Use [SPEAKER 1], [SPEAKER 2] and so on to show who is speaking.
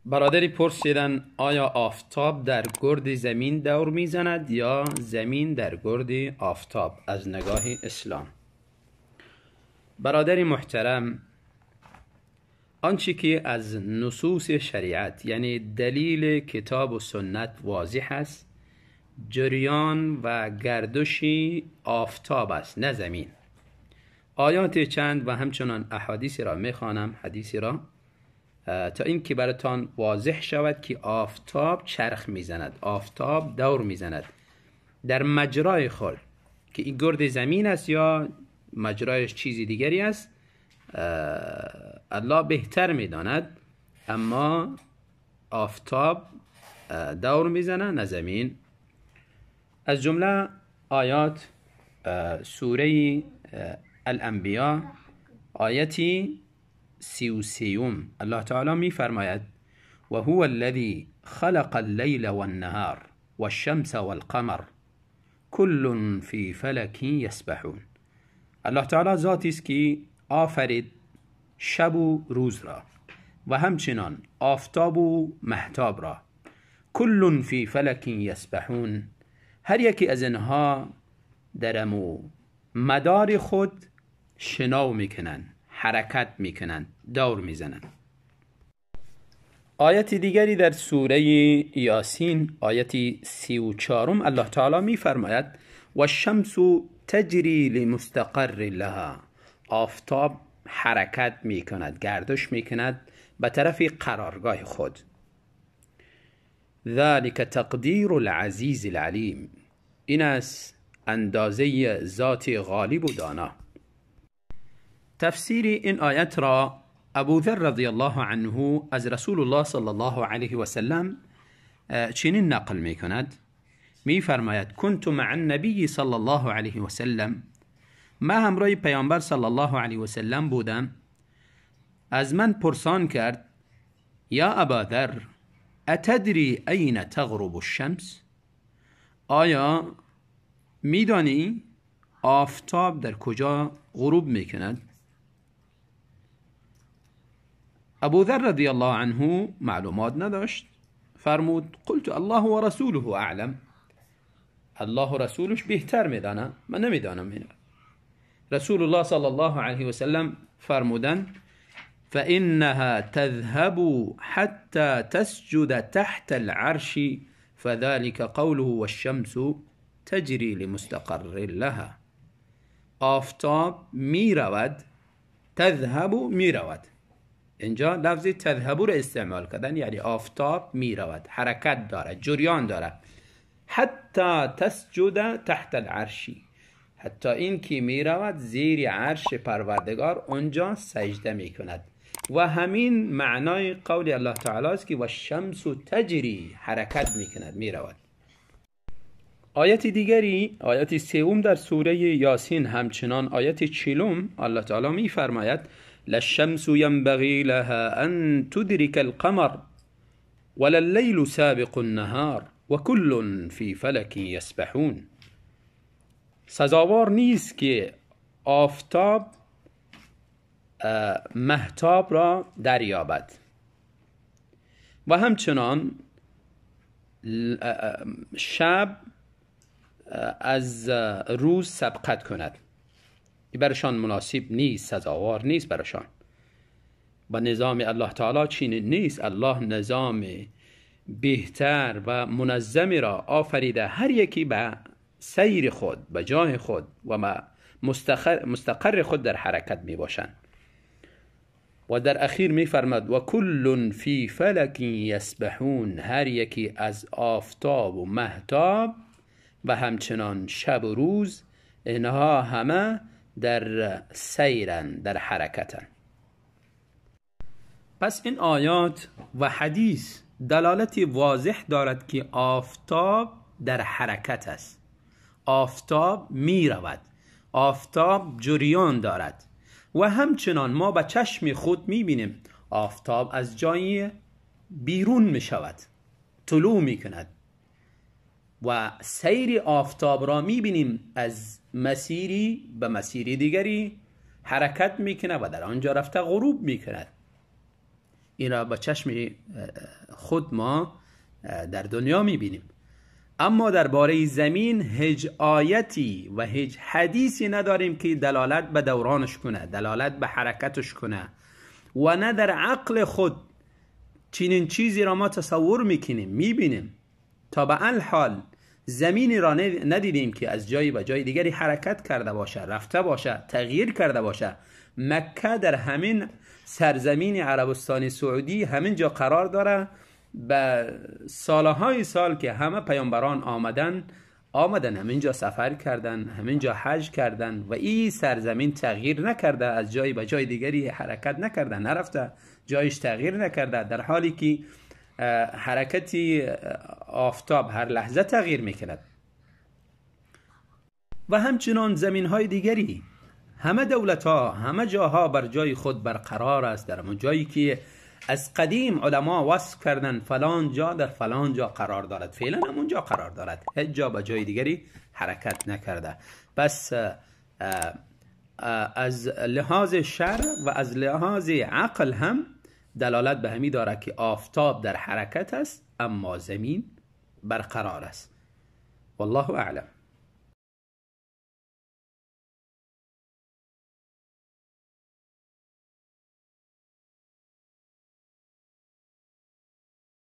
[SPEAKER 1] برادری پرسیدن آیا آفتاب در گرد زمین دور میزند یا زمین در گرد آفتاب از نگاه اسلام؟ برادر محترم، آنچه که از نصوص شریعت یعنی دلیل کتاب و سنت واضح است، جریان و گردش آفتاب است نه زمین. آیات چند و همچنان احادیث را میخوانم، حدیثی را، تا اینکه براتان واضح شود که آفتاب چرخ میزند، آفتاب دور میزند در مجرای خود، که این گرد زمین است یا مجرایش چیزی دیگری است الله بهتر میداند، اما آفتاب دور میزنه نه زمین. از جمله آیات سوره الانبیاء آیتی 33، الله تعالی میفرماید و هو الذی خلق اللیل والنهار والشمس والقمر كل فی فلک یسبحون. الله تعالی ذاتی است که آفرید شب و روز را و همچنان آفتاب و مهتاب را. کل فی فلک یسبحون، هر یکی از اینها در مدار خود شناو میکنند، حرکت میکنند، دور میزنند. آیت دیگری در سوره یاسین آیت 34 الله تعالی میفرماید و الشمس تجری لمستقر لها. آفتاب حرکت میکند، گردش میکند به طرف قرارگاه خود. ذلك تقدیر العزیز العلیم، این است اندازه ذات غالب و دانا. تفسیر این آیت را ابو ذر رضی الله عنه از رسول الله صلی الله علیه و سلم چنین نقل می کند، می فرماید كنت مع النبی صلی الله علیه و سلم، ما همراه پیامبر صلی الله علیه و سلم بودم، از من پرسان کرد یا ابا ذر اتدری این تغرب الشمس، آیا میدانی آفتاب در کجا غروب میکند؟ ابو ذر رضی الله عنه معلومات نداشت، فرمود قلت الله و رسوله اعلم، الله و رسولش بهتر میدانه، من نمیدانم. اینا رسول الله صلی الله علیه و سلم فرمودن فإنها تذهب حتى تسجد تحت العرش فذلك قوله والشمس تجری لمستقر لها. آفتاب میرود، تذهب میرود، اینجا لفظ تذهب رو استعمال کردن، یعنی آفتاب میرود، حرکت داره، جریان داره، حتی تسجد تحت العرش، حتی این که میرود زیر عرش پروردگار اونجا سجده میکند. و همین معنای قول الله تعالی است که و الشمس تجری، حرکت میکند، میرود. آیت دیگری، آیت سوم در سوره یاسین، همچنان آیت 40، الله تعالی میفرماید للشمس ينبغي لها أن تدرك القمر ولا الليل سابق النهار وكل في فلك يسبحون. سزاوار نیست که آفتاب مهتاب را دریابد و همچنان شب از روز سبقت کند، برشان مناسب نیست، سزاوار نیست برشان. و نظام الله تعالی چنین نیست، الله نظام بهتر و منظمی را آفریده، هر یکی به سیر خود، به جای خود و مستقر خود در حرکت می باشند. و در اخیر می فرماد و کل فی فلک یسبحون، هر یکی از آفتاب و مهتاب و همچنان شب و روز، اینها همه در سیرن، در حرکتن. پس این آیات و حدیث دلالت واضح دارد که آفتاب در حرکت است، آفتاب می رود، آفتاب جریان دارد. و همچنان ما به چشم خود می بینیم آفتاب از جای بیرون می شود، طلوع می کند و سیر آفتاب را می بینیم از مسیری به مسیر دیگری حرکت می کند و در آنجا رفته غروب می کند. این را با چشم خود ما در دنیا میبینیم. اما درباره زمین هیچ آیتی و هیچ حدیثی نداریم که دلالت به دورانش کنه، دلالت به حرکتش کنه، و نه در عقل خود چنین چیزی را ما تصور میکنیم، میبینیم. تا به الحال زمینی را ندیدیم که از جایی به جای دیگری حرکت کرده باشه، رفته باشه، تغییر کرده باشه. مکه در همین سرزمین عربستان سعودی همین جا قرار داره، به سالهای سال که همه پیامبران آمدن همینجا سفر کردن، همینجا حج کردن و این سرزمین تغییر نکرده، از جایی به جای دیگری حرکت نکرده، نرفته، جایش تغییر نکرده، در حالی که حرکت آفتاب هر لحظه تغییر میکند. و همچنان زمین های دیگری، همه دولت ها، همه جاها بر جای خود برقرار است، در همون جایی که از قدیم علما وصف کردن فلان جا در فلان جا قرار دارد، فعلا همون جا قرار دارد، هیچ جا به جای دیگری حرکت نکرده. پس از لحاظ شرع و از لحاظ عقل هم دلالت به همی دارد که آفتاب در حرکت است اما زمین برقرار است. والله اعلم.